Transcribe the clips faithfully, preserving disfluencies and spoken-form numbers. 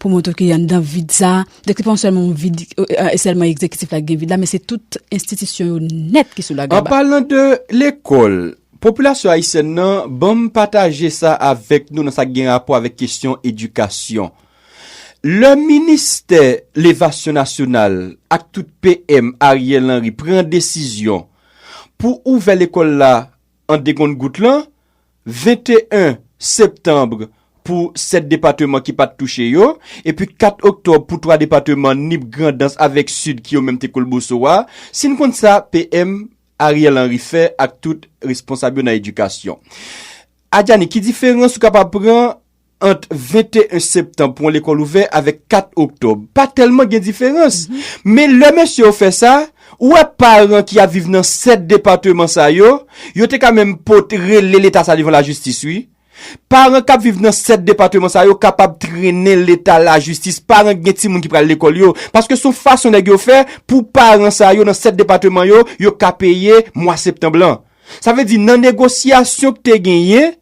pou montre ke anndan vid sa, donk se pa sèlman yon vid, e, e, sèlman egzekitif la ki gen vid la, men se tout enstitisyon yo nèt ki sou lagaba. An palan de lekòl, popilasyon ayisyèn nan, ban m pataje sa avèk nou nan sa k gen rapò avèk kesyon edikasyon. Lè ministè levasyon nasyonal ak tout P M Ariel Henry pran desizyon pou ouvè lekòl la an degonn gout lan, venteyen septanm pou sèt depatman ki pa t touche yo, epi kat oktòb pou twa depatman Nip, Grandans avèk Sid ki yo menm te kolboso a. Si n konn sa P M Ariel Henry fè ak tout responsab yo nan edikasyon. Adjani, ki diferans ou kapab pran ant venteyen septanm pou yon lekòl ouvè avèk kat oktòb? Pa tèlman gen diferans. Men lè mesye yo fè sa, ou wè paran ki ap viv nan sèt depatman sa yo, yo te ka menm pot rele leta sa devan lajistis wi. Paran k ap viv nan sèt depatman sa yo kapab trennen leta lajistis, paran k gen timoun ki pral lekòl yo, paske se yon fason nèg yo fè pou paran sa yo nan sèt depatman yo, yo ka peye mwa septanm lan. Sa vle di nan negosyasyon k te genyen,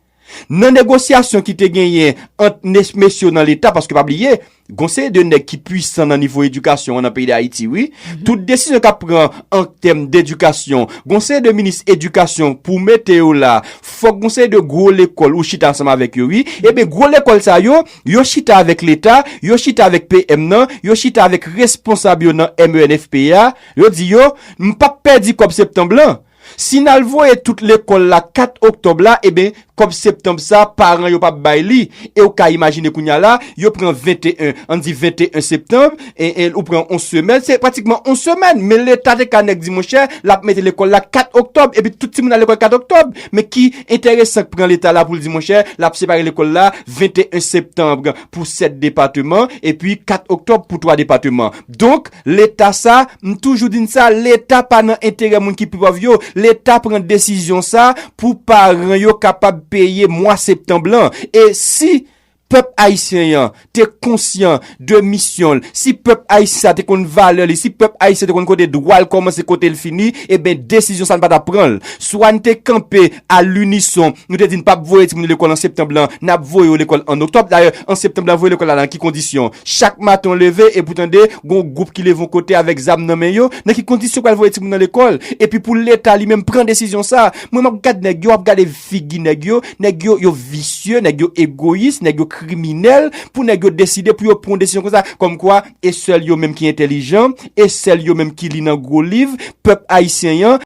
nan negosyasyon ki te genyen ant mesye yo nan leta, paske pa bliye, gon seri de nèg ki pwisan nan nivo edikasyon an nan peyi Dayiti wi. Tout desizyon k ap pran an tèm dedikasyon, gon seri de minis edikasyon pou mete yo la, fòk gon seri de gwo lekòl ou chita ansanm avèk yo wi. Ebyen gwo lekòl sa yo, yo chita avèk leta, yo chita avèk P M nan, yo chita avèk responsab yo nan M E N F P a, yo di yo, m p ap pèdi kòb septanm lan. Si n al voye tout lekòl la kat oktòb la, ebyen, kòb septanm sa, paran yo p ap bay li. E ou ka imajine kounye a la, yo pran venteyen, ann di venteyen septanm, e, e ou pran yon semèn, se pratikman yon semèn. Men leta te ka nèk di monchè, l ap mete lekòl la kat oktòb, epi tout timoun al lekòl kat oktòb. Men ki enteresan k pran leta la pou l di monchè, l ap separe lekòl la venteyen septanm pou sèt depatman, epi kat oktòb pou twa depatman. Donk, leta sa, m toujou di n sa, leta pa nan enterè moun ki pi pòv yo. Leta pran desizyon sa pou paran yo kapab peye mwa septanm lan. E si pèp ayisyen an te konsyan de misyon l, si pèp ayisyen sa te konn valè li, si pèp ayisyen te konn kote dwa l kòmanse, kote l fini, ebyen desizyon sa n pa t ap pran l. Swa n te kanpe a linison, nou te di n p ap voye timoun yo lekòl an septanm lan, n ap voye yo lekòl an oktòb. Dayè, an septanm lan, voye lekòl la nan ki kondisyon? Chak maten w leve, epi w tande, gon gwoup ki leve yon kote avèk zam nan men yo, nan ki kondisyon pral voye timoun nan lekòl? Epi pou leta li menm pran desizyon sa, mwen m ap gad nèg yo, w ap gade figi nèg yo, nèg yo, yo visye, nèg yo egoyis, nèg yo kriminèl, pou nèg yo deside pou yo pran yon desizyon konsa, kòmkwa, e sèl yo menm ki entèlijan, e sèl yo menm ki li nan gwo liv, pèp ayisyen an,